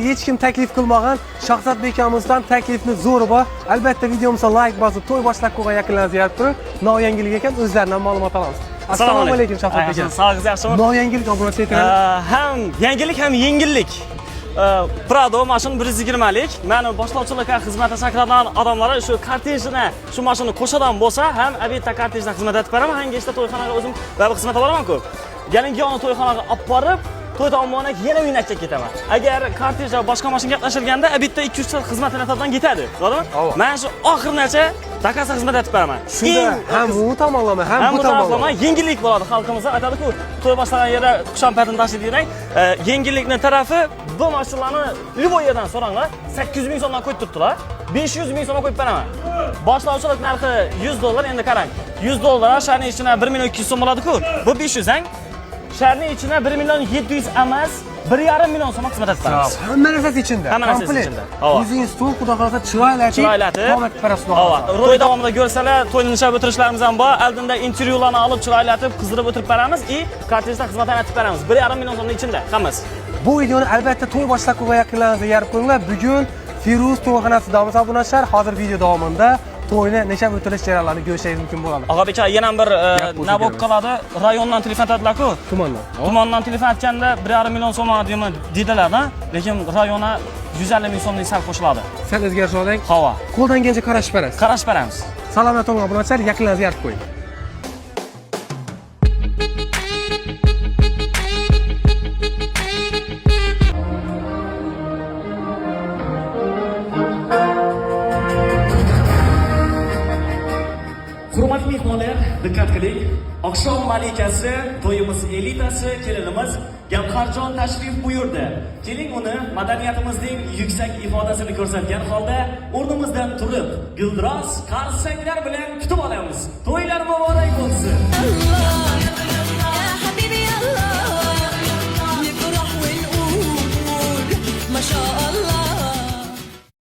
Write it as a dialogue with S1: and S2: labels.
S1: Hech kim taklif qilmagan. Shahzod bekamizdan taklifni zo'ri bor. Albatta videomizga like bosib, to'y boshlab qo'ygan yaqinlaringizni yaratib turib, nov yangilik ekan, o'zlaridan ma'lumot olamiz. Assalomu alaykum, Shahzod aka.
S2: Sog'ligingiz yaxshimi?
S1: Nov yangilik obunachi aytaylik.
S2: Ham yangilik, ham yengillik. Prado mashina 120lik. Mani boshlovchilik xizmati chaqiradigan odamlar shu kortejini, shu mashinani qo'shadigan bo'lsa, ham обедda kortejdan xizmat etib beraman, ham kechda to'yxonaga o'zim baribir xizmat olaman-ku. Kelin-kuyovni to'yxonaga olib borib, to'y tomoniga yana uyga olib ketaman. Agar kortej va boshqa mashina gaplashilganda, обедda 2-3 soat xizmat etadigan ketadi. To'g'rimi?
S1: Ava.
S2: Men shu oxirinacha dakasa xizmat etib beraman.
S1: Shunda ham u tomonlama, ham
S2: Ham
S1: bu
S2: bu taraflama
S1: tomonlama.
S2: yengillik bo'ladi xalqimizda. Aytadi-ku, to'y boshlagan yerda qushon patini tashlaydi degan. Yengillikni tarafi bu mashinalarni любой yerdan so'ranglar, 800 ming so'mdan qo'yib turibdilar. 500 ming so'mga qo'yib beraman. Boshlovchilik narxi 100 dollar, endi qarang. 100 dollar sharni ichina 1 million 200 so'm bo'ladi-ku. Bu 500 ang. Sharni ichina 1 million 700 emas, 1,5 million so'mga xizmat etib beramiz.
S1: Hamma narsasi ichida.
S2: Hamma narsasi
S1: Komplekt.
S2: ichida. Ava.
S1: O'zingiz to'y xudo xohlasa chiroylatib,
S2: Chiroylatib,
S1: davom etib berasiz xudo
S2: Ava.
S1: xohlasa.
S2: To'y davomida ko'rsalar, to'yni nishab o'tirishlarimiz ham bor. Oldinda intervyularni olib, chiroylatib, qizdirib o'tirib beramiz и kortejda xizmat ham etib beramiz. 1,5 million so'mning ichida hammasi.
S1: Bu videoni albatta to'y boshlab qo'ygan yaqinlaringizga yarib qo'yinglar. Bugun Firuz to'yxonasidamiz obunachilar. Hozir video davomida to'yni nishab o'tilish jarayonlarini ko'rishingiz mumkin bo'ladi.
S2: Og'abek aka, yana bir
S1: Gap bo'lsa
S2: nima bo'lib
S1: kelamiz.
S2: qoladi? Rayondan telefon etadilar-ku.
S1: Tumandan.
S2: Tumandan telefon etganda 1,5 million so'm deyman dedilar, lekin rayona 150 ming so'mlik sal qo'shiladi.
S1: Sal o'zgarish oling.
S2: Havo.
S1: Qo'ldan kelgancha qarashib berasiz.
S2: Qarashib beramiz.
S1: Salomat bo'ling obunachilar, yaqinlaringizga yarib qo'ying.
S2: Hurmatli mehmonlar, diqqat qiling. Oqshom malikasi, to'yimiz elitasi, kelinimiz Gavharjon tashrif buyurdi. Keling uni madaniyatimizning yuksak ifodasini ko'rsatgan holda o'rnimizdan turib, guldiroz qarsaklar bilan kutib olamiz. To'ylar muborak bo'lsin.